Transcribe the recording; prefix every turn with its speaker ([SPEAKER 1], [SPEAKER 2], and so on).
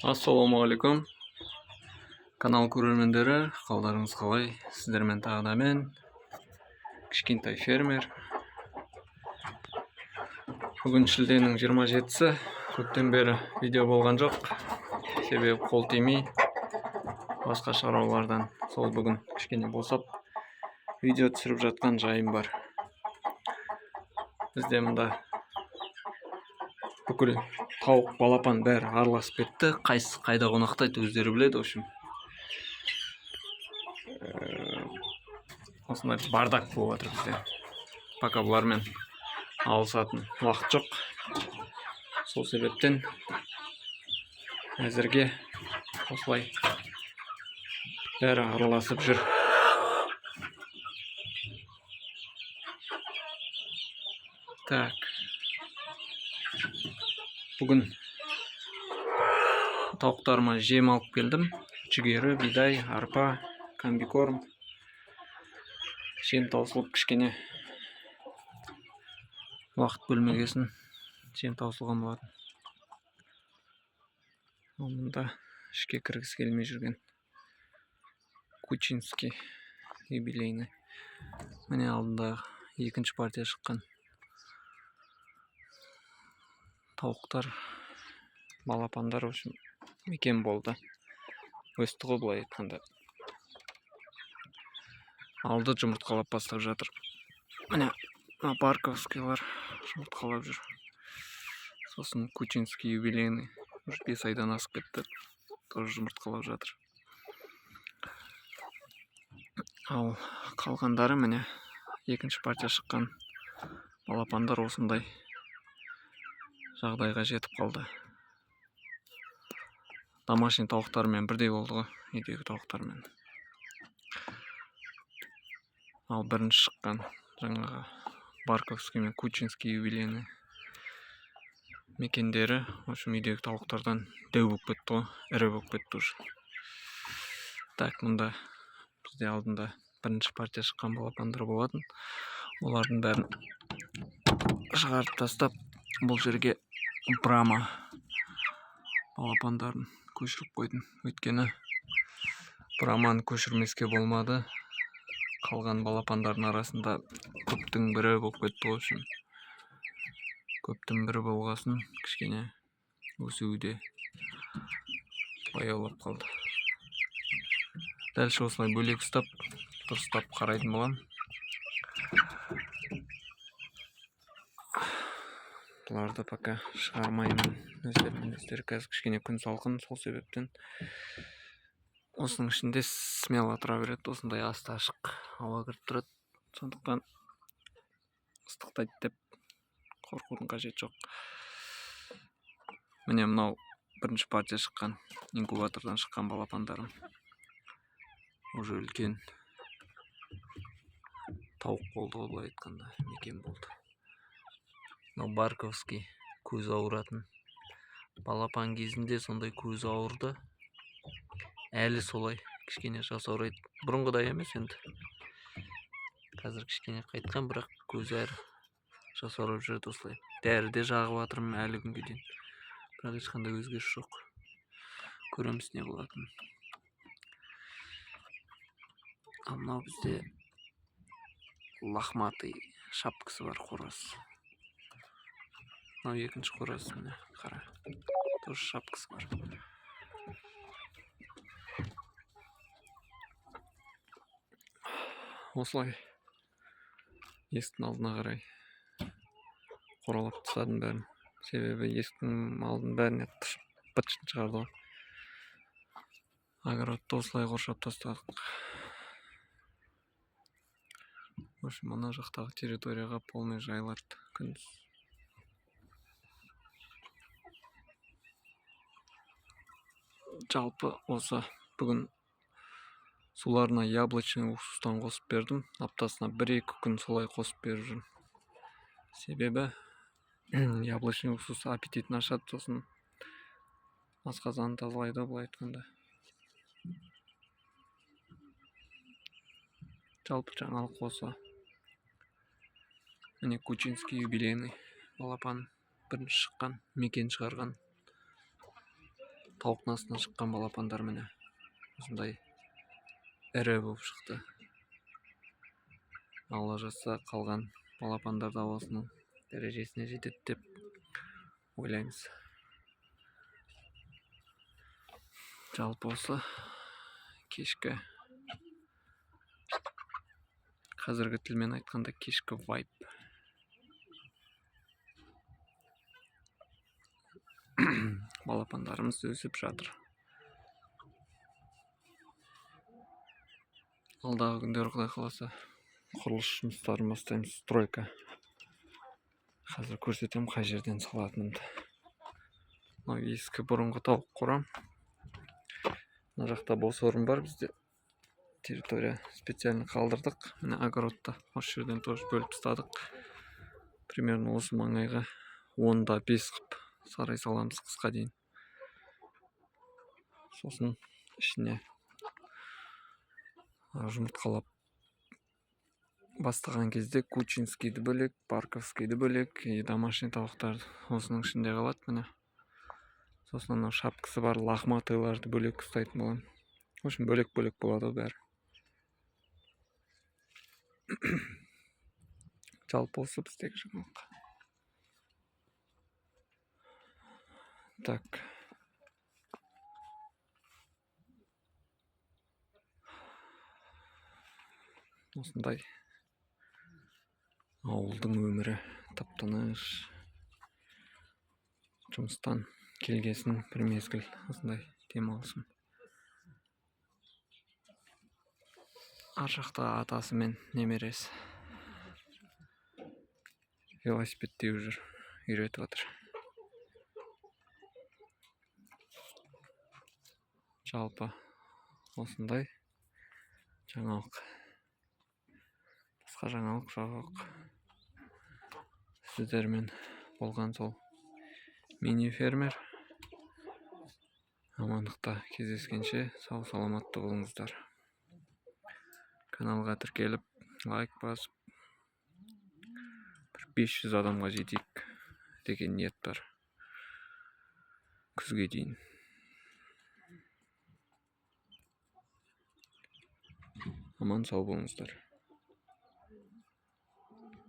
[SPEAKER 1] Ассалаумағалейкум, канал көрермендері, қалдарыңыз қалай? Сіздермен тағы да мен, кішкентай фермер. Бүгін шілденің 27-сі, көптен бері видео болған жоқ. Себебі қол тимей, басқа шаруалардан. Сол бүгін кішкене босап, видео түсіріп жатқан жайым бар. Бізде мында бүкіл тауық, балапан бәрі араласып кетті. Қайсысы қайда қонақтайды, өздері біледі, в общем. Осындай бардак болып жатыр бізде. Пока бұлармен алысатын уақыт жоқ. Сол себептен әзірге осылай бәрі араласып жүр. Так. Бүгін тауықтарыма жем алып келдім. Жүгері, бидай, арпа, комбикорм. Жем таусылып кішкене уақыт бөлмегесін жем таусылған болатын. Ал мұнда ішке кіргісі келмей жүрген Кучинский юбилейный. Міне алдында екінші партия шыққан тауықтар, балапандар, в общем, мекен болды. Өсті ғой былай айтқанда. Алды жұмыртқалап бастап жатыр. Міне, мына барковскийлар жұмыртқалап жүр. Сосын Кучинский юбилейный уже 5 айдан асып кетті, тоже жұмыртқалап жатыр. Ал қалғандары міне екінші партия шыққан балапандар осындай жағдайға жетіп қалды. Домашний тауықтармен бірдей болды ғой, үйдегі тауықтармен. Ал бірінші шыққан жаңағы Барковский мен Кучинский юбилейный мекендері, в общем, үйдегі тауықтардан дәу болып кетті ғой, ірі болып кетті уже. Так, мұнда бізде алдында бірінші партия шыққан балапандар болатын. Олардың бәрін шығарып тастап, бұл жерге Брама балапандарын көшіріп қойдым. Өйткені Браманы көшірмеске болмады. Қалған балапандардың арасында көптің бірі болып кетті ғой, в общем. Көптің бірі болғасын кішкене өсуі де баяулап қалды. Дәл осылай бөлек ұстап, дұрыстап қарайтын боламын. Бұларды пока шығармаймын. Өздерімен өздері қазір кішкене күн салқын, сол себептен осының ішінде смело тұра береді. Осындай асты ашық, ауа кіріп тұрады. Сондықтан ыстықтайды деп қорқудың қажеті жоқ. Міне мынау бірінші партия шыққан, инкубатордан шыққан балапандарым. Уже үлкен тауық болды ғой, былай айтқанда, мекен болды. Мынау Барковский көзі ауыратын балапан кезінде сондай көзі ауырды. Әлі солай кішкене жасаурайды. Бұрынғыдай емес енді. Қазір кішкене қайтқан, бірақ көзі әрі жасаурап жүреді осылай. Дәрі де жағып жатырмын әлі күнге дейін. Бірақ ешқандай өзгеріс жоқ. Көреміз не болатынын. Ал мынау бізде лохматый шапкасы бар қораз. Мынау екінші қораз, міне қара. Тоже шапкасы бар. Осылай есіктің алдына қарай қоралап тастадым бәрін. Себебі есіктің алдын бәріне быт-шытын шығарды ғой. Огородты осылай қоршап тастадық. В общем, ана жақтағы территорияға полный жайылады күндіз. Жалпы осы бүгін суларына яблочный уксустан қосып бердім. Аптасына 1-2 күн солай қосып беріп жүрмін. Себебі яблочный уксус аппетитін ашады, сосын асқазанын тазалайды былай айтқанда. Жалпы жаңалық осы. Міне Кучинский юбилейный балапан бірінші шыққан, мекен шығарған Тауықтың астынан шыққан балапандар міне осындай ірі болып шықты. Алла жазса, қалған балапандар да осының дәрежесіне жетеді деп ойлаймыз. Жалпы осы кешкі, қазіргі тілмен айтқанда кешкі вайб. Балапандарымыз өсіп жатыр. Алдағы күндері Құдай қаласа құрылыс жұмыстарын бастаймыз, стройка. Қазір көрсетемін қай жерден салатынымды. Мынау ескі бұрынғы тауық қорам. Мына жақта бос орын бар бізде. Территория специально қалдырдық. Міне огородта осы жерден тоже бөліп тастадық. Примерно осы маңайға 10-да 5 қып сарай саламыз қысқа дейін. Сосын ішіне жұмыртқалап бастаған кезде кучинскийді бөлек, барковскийді бөлек, и домашний тауықтар осының ішінде қалады міне. Сосын анау шапкасы бар лохматыйларды бөлек ұстайтын боламын. В общем, бөлек-бөлек болады ғой бәрі. Жалпы осы біздегі жаңалық. Так. Осындай ауылдың өмірі тып-тыныш. Жұмыстан келгесін бір мезгіл осындай демалысым. Ар жақта атасы мен немересі велосипед теуіп жүр, үйретіп жатыр. Жалпы осындай жаңалық. Басқа жаңалық жоқ. Сіздермен болған сол мини фермер. Амандықта кездескенше сау саламатты болыңыздар. Каналға тіркеліп, лайк басып, бір 500 адамға жетейік деген ниет бар. Күзге дейін. Аман сау болыңыздар.